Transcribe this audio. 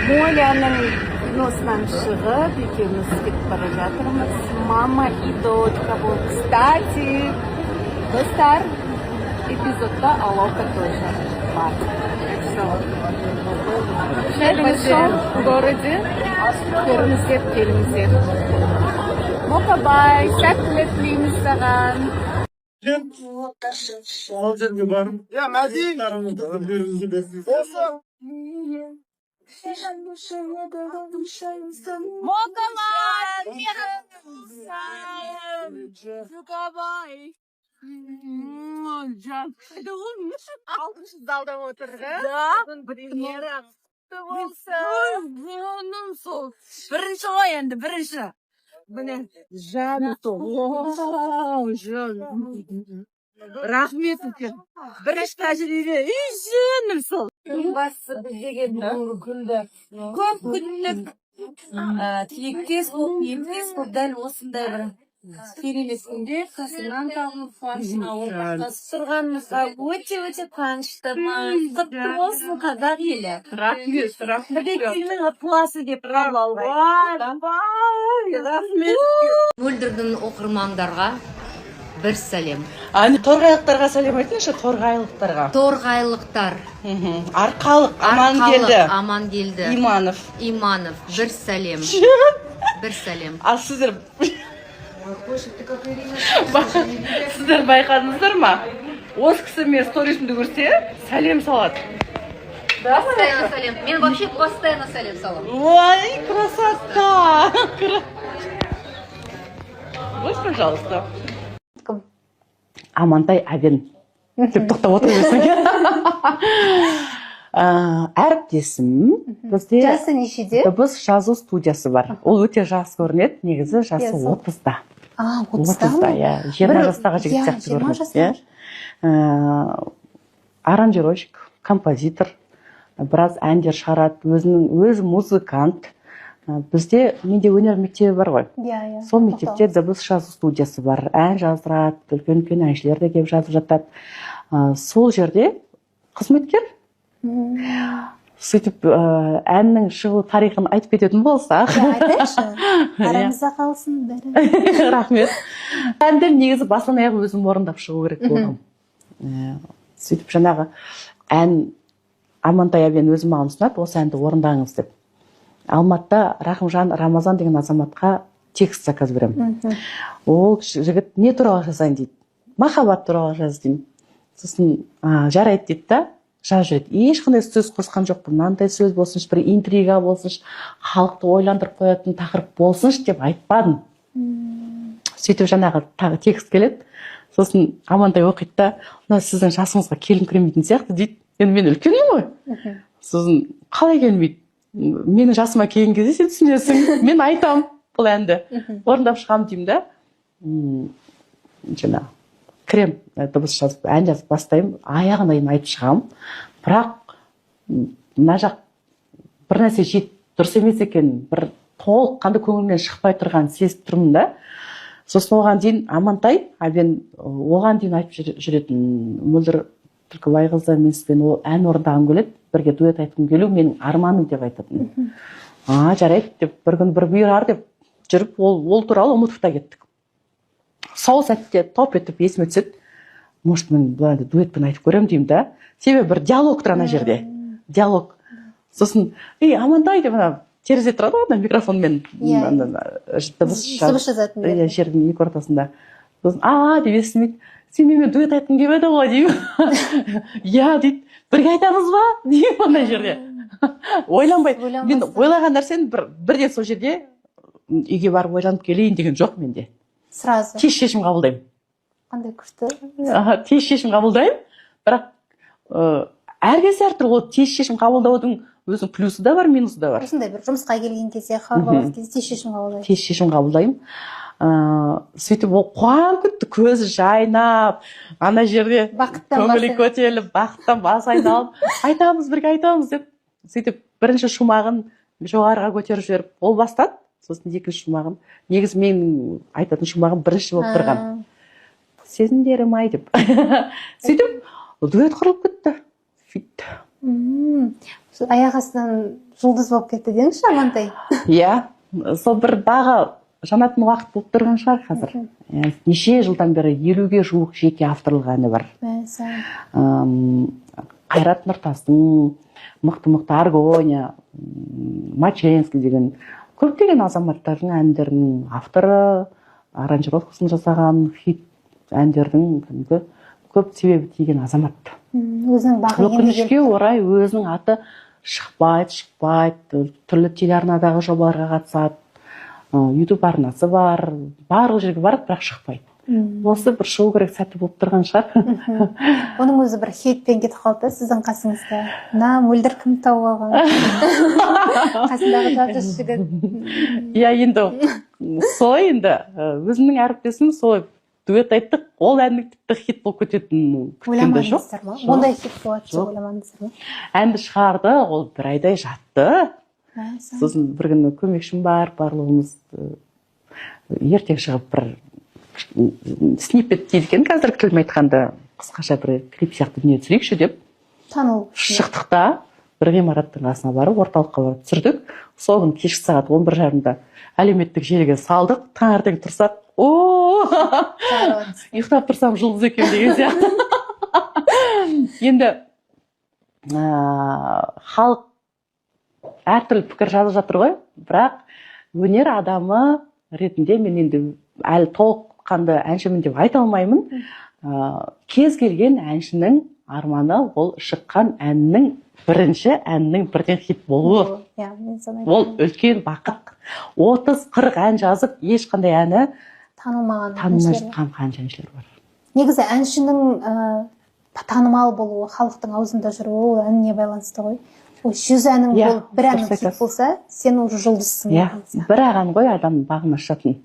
Моляның киносынан шығып, екеуміз кетіп бара жатырмыз. Мама и дочка болып. Кстати, достар, эпизодта Алока тоже бар. Так что в большом городе көріңіздер, келіңіздер. Мокабай, сәттілік тілейміз саған. Ол жерге барып, Я, Мәди, осы Мокабай! Мокабай! Жан. Алтыншы залда отырды. Да. Бүгін премьера құтты болсын. Жаным сол. Бірінші ғой енді, бірінші. Міне, жаным сол. Вау, жаным. Рахмет үлкен. Бірінші тәжірибе. Үй, жаным сол. Ең бастысы, біз деген бүгінгі күнді көп күттік, тілектес болып, ниеттес болып, дәл осындай бір керемет күнде қасыңнан табылып, қуанышыңа ортақтасып тұрғанымызға өте өте қуаныштымын. Құтты болсын, қазақ елі! Рахмет, рахмет. Білекеңнің ықыласы деп қабыл алғай. Вай, рахмет. Мөлдірдің оқырмандарға бір сәлем. Ани, торғайлықтарға сәлем айтыңызшы, торғайлықтарға. Торғайлықтар. Арқалық, Амангелді. Арқалық, Амангелді. Иманов. Иманов, бір сәлем. Бір сәлем. Ал сіздер байқадыңыздар ма, осы кісі менің сторисімді көрсе, сәлем салады. Постоянно сәлем. Мен вообще постоянно сәлем саламын. Ой, красота! Вот, пожалуйста. Кім? Амантай Әбен деп тоқтап отыр берсең. Әріптесім бізде. Жасы нешеде? Дыбыс жазу студиясы бар. Ол өте жас көрінеді, негізі жасы Иә, сол. 30-да. А, 30-да 30-да, ма? иә, 20 жастағы жігіт сияқты 20 көрінеді. Жастағы. Иә. Аранжировщик, композитор, біраз әндер шығарады, өзінің өзі музыкант. Бізде, менде өнер мектебі бар ғой. иә иә Сол мектепте дыбыс жазу студиясы бар, ән жаздырады, үлкен үлкен әншілер де келіп жазып жатады. Сол жерде қызметкер. Сөйтіп, әннің шығу тарихын айтып кететін болсақ. Иә, айтайықшы, арамызда қалсын бәрі. Рахмет. Әнді негізі басынан аяқ өзім орындап шығу керек болғанмын. Сөйтіп, жаңағы ән, Амантай Әбен өзі маған ұсынады, осы әнді орындаңыз деп. Алматыда Рахымжан Рамазан деген азаматқа текст заказ беремін. Ол жігіт не туралы жазайын дейді. Махаббат туралы жаз деймін. Сосын «А, жарайды» дейді да, жазып жібереді. Ешқандай сөз қосқан жоқпын, мынандай сөз болсыншы, бір интрига болсыншы, халықты ойландырып қоятын тақырып болсыншы деп айтпадым. Сөйтіп, жаңағы тағы текст келеді. Сосын Амантай оқиды да, «Мына сіздің жасыңызға келіңкіремейтін сияқты» дейді. Енді мен үлкенмін ғой. Сосын «Қалай келмейді? Менің жасыма келген кезде сен түсінесің, мен айтам, бұл әнді орындап шығамын» деймін да. Жаңағы кірем, дыбыс жазып, ән жазып бастаймын, аяғына дейін айтып шығамын. Бірақ мына жақ бір нәрсе дұрыс емес екен, бір толыққанды көңілімнен шықпай тұрғанын сезіп тұрмын да. Сосын оған дейін Амантай Әбен оған дейін айтып жүретін: «Мөлдір Түлкібайқызы, мен сізбен ол ән орындағым келеді, бірге дуэт айтқым келу менің арманым» деп айтатын. «А, жарайды» деп, бір күн бір бұйырар деп жүріп, ол туралы ұмытып та кеттік. Сол сәтте топ етіп есіме түседі: может, мен былай дуэтпен айтып көремін деймін да. Себебі бір диалог тұр ана жерде, диалог. Сосын «Ей, Амантай» деп, ана терезе тұрады ғой, ана микрофонмен ана дыбыс Дыбыс жазатын. Иә, жердің екі ортасында. Сосын «А» деп естімейді. «Сен менімен дуэт айтқың келіп еді ғой» деймін. «Иә» дейді. «Бірге айтамыз ба?» деймін. Ана жерде ойланбай мен Ойланбастан. ойлаған нәрсені бірден сол жерде, үйге барып ойланып келейін деген жоқ менде. Сразу. Тез шешім қабылдаймын. Қандай күшті! Аха, тез шешім қабылдаймын, бірақ әр кезде әртүрлі. Ол тез шешім қабылдаудың өзінің плюсы да бар, минусы да бар. Осындай бір жұмысқа келген кезде, хабарласқан кезде тез шешім қабылдайсыз. Тез шешім қабылдаймын. Сөйтіп ол қуанып кетті, көзі жайнап, ана жерде Бақыттан көңілі басы. көтеріліп, бақыттан басы айналып, «Айтамыз, бірге айтамыз» деп. Сөйтіп, бірінші шумағын жоғарыға көтеріп жіберіп, ол бастады. Сосын екінші шумағын, негізі менің айтатын шумағым бірінші болып тұрған, «Сезімдерім ай» деп. Сөйтіп, дуэт құрылып кетті. Сөйтті. Сол аяқ астынан жұлдыз болып кетті деңізші, Амантай. Иә, сол бір бағы жанатын уақыт болып тұрған шығар қазір. Иә, неше жылдан бері 50-ге жуық жеке авторлық әні бар. Мәссаған. Қайрат Нұртастың, мықты мықты Аргония, Маченский деген көптеген азаматтардың әндерінің авторы, аранжировкасын жасаған, хит әндердің кәдімгі көп себебі тиген азамат. Өзінің бағы енді Өкінішке келіп тұр. орай, өзінің аты шықпайды, шықпайды. Түрлі телеарнадағы жобаларға қатысады, Ютуб арнасы бар, барлық жерге барады, бірақ шықпайды. Осы бір шығу керек сәті болып тұрған шығар. Оның өзі бір хейтпен кетіп қалды да сіздің қасыңызда. Мына Мөлдір кім тауып алған, қасындағы жап жас жігіт. Иә, енді солай енді, өзімнің әріптесім, солай дуэт айттық. Ол әннің тіпті хит болып кететінін күткен де жоқ. Ойламадыңыздар ма? Жоқ. Ондай хит болады деп Жоқ. ойламадыңыздар ма? Әнді шығарды, ол бір айдай жатты. Мәссаған. Сосын бір күні көмекшім бар, барлығымыз ертең шығып, бір сниппет дейді екен қазіргі тілмен айтқанда, қысқаша бір клип сияқты дүние түсірейікші деп Танылу. шықтық та, бір ғимараттың қасына барып, орталыққа барып түсірдік. Сол күні кешкі сағат 11:30-да әлеуметтік желіге салдық. Таңертең тұрсақ, о, ұйықтап тұрсам, жұлдыз екен деген сияқты. Енді халық әртүрлі пікір жазып жатыр ғой, бірақ өнер адамы ретінде мен енді әлі толыққанды әншімін деп айта алмаймын. Кез келген әншінің арманы — ол шыққан әннің, бірінші әннің бірден хит болуы. Иә, мен соны Ол айтамын. үлкен бақыт. 30-40 ән жазып, ешқандай әні танылмаған танылмай әншілер бар. жатқан қанша әншілер бар. Негізі әншінің танымал болуы, халықтың аузында жүруі ол әніне байланысты ғой. Ол 100 әнің Иә, болып, бір әнің дұрыс хит айтасыз. болса, сен уже жұлдызсың Иә, деген сияқты. бір ақ ән ғой адамның бағын ашатын.